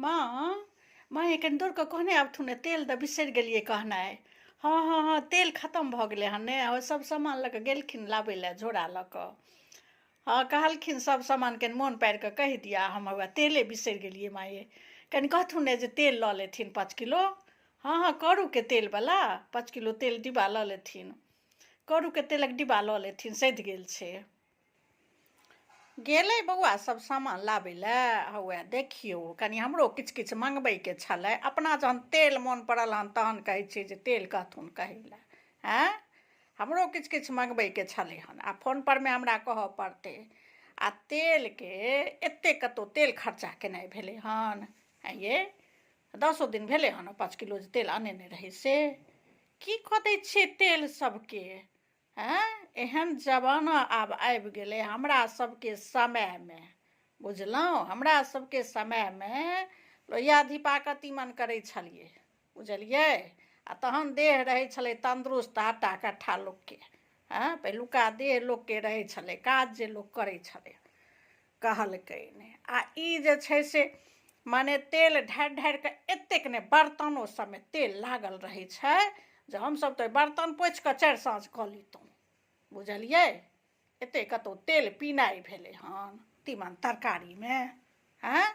माँ माँ ये कनि दौड़ कऽ कहने आबथुन ने, तेल तऽ बिसरि गेलियै कहनाइ। हँ हँ हँ, तेल खतम भऽ गेलै हन ने। ओ सब सामान लऽ कऽ गेलखिन लाबै लए झोरा लऽ कऽ। हँ, कहलखिन सब सामानके मोन पारि कऽ कहि दिअ, हम हौआ तेले बिसरि गेलियै। माँ ये, कनि कहथुन ने जे तेल लऽ लेथिन 5 किलो। हँ हँ, करूके तेलवला 5 किलो तेल डिब्बा लऽ लेथिन। करूके तेलक डिब्बा लऽ लेथिन, सधि गेल छै। गेलै बौआ सब सामान लाबै लए। हौए देखियौ, कनि हमरो किछु किछु मङ्गबैके छलै। अपना जहन तेल मोन पड़ल हन तहन कहै छियै जे तेल कहथुन कहै लए। आँय, हमरो किछु किछु मङ्गबैके छलै हन आ फोनपरमे हमरा कहऽ पड़तै। आ तेलके एतेक कतहु तेल खर्चा केनाइ भेलै हन? आँय ये, 10 दिन भेलै हन 5 किलो जे तेल अनेने रहै, से की कऽ दै छियै तेल सबके? आँय, एहन जमाना आब आबि गेलै। हमरा सबके समयमे, बुझलहुँ, हमरा सबके समयमे लोहिया धिपा कऽ तीमन करै छलियै, बुझलियै? आ तहन देह रहै छलै तन्दुरुस्त हट्टा कट्ठा लोकके। हँ, पहिलुका देह लोकके रहै छलै, काज जे लोक करै छलै। कहलकै नहि, आ ई जे छै से मने तेल ढारि ढारि कऽ एतेक ने बर्तनो सबमे तेल लागल रहै छै जे हमसब तऽ बर्तन पोछि कऽ 4 साँझ कऽ लितहुँ, बुझलियै? एतेक कतहु तेल पीनाइ भेलै हन तीमन तरकारीमे? आँय,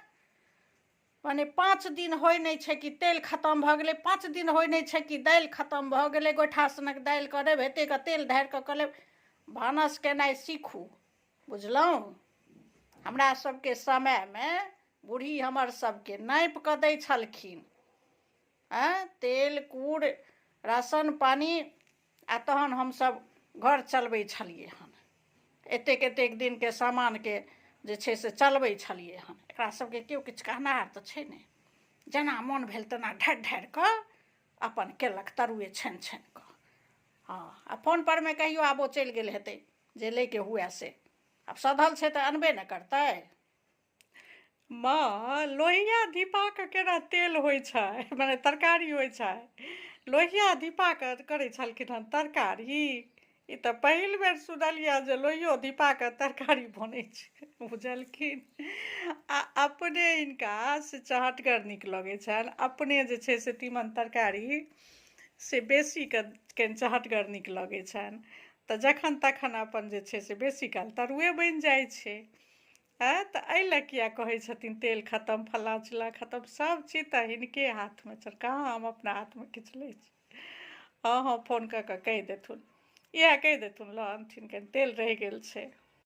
मने 5 दिन होइ नहि छै कि तेल खतम भऽ गेलै, 5 दिन होइ नहि छै कि दालि खतम भऽ गेलै। गोइठा सनक दालि कऽ लेब, एतेक तेल ढारि कऽ कऽ लेब। भानस केनाइ सीखू, बुझलहुँ? हमरा सबके समयमे बूढ़ी हमर सबके नापि कऽ दै छलखिन। आँय, तेल कूड़ राशन पानी, आ तहन हमसब घर चलबै छलियै हन। एतेक एतेक दिनके सामानके जे छै से चलबै छलियै हन। एकरा सबके केओ किछु कहनाहर तऽ छै नहि, जेना मोन भेल तेना ढारि ढारि कऽ अपन केलक तरुए छानि छानि कऽ। हँ, आ फोन परमे कहियो आबो चलि गेल हेतै जे लैके हुए से। आब सधल छै तऽ अनबे ने करतै। माँ, लोहिया धिपा कऽ केना तेल होइ छै, मने तरकारी होइ छै? लोहिया धिपा कऽ करै छलखिन हन तरकारी? ई तऽ पहिल बेर सुनलियै जे लोहियो धिपा कऽ तरकारी बनै छै, बुझलखिन? आ अपने हिनका से चहटगर नीक लगै छनि। अपने जे छै से तीमन तरकारी से बेसी कऽ कनि चहटगर नीक लगै छनि, तऽ जखन तखन अपन जे छै से बेसी काल तरुए बनि जाइ छै। आँय, तऽ एहि लए किया कहै छथिन तेल खतम, फल्लाँ चिल्लाँ खतम? सभ चीज तऽ हिनके हाथमे छनि, कहाँ हम अपना हाथमे किछु लै छी। हँ हँ, फोन कऽ कऽ कहि देथुन, इएह कहि देथुन लऽ अनथिन, कनि तेल रहि गेल छै।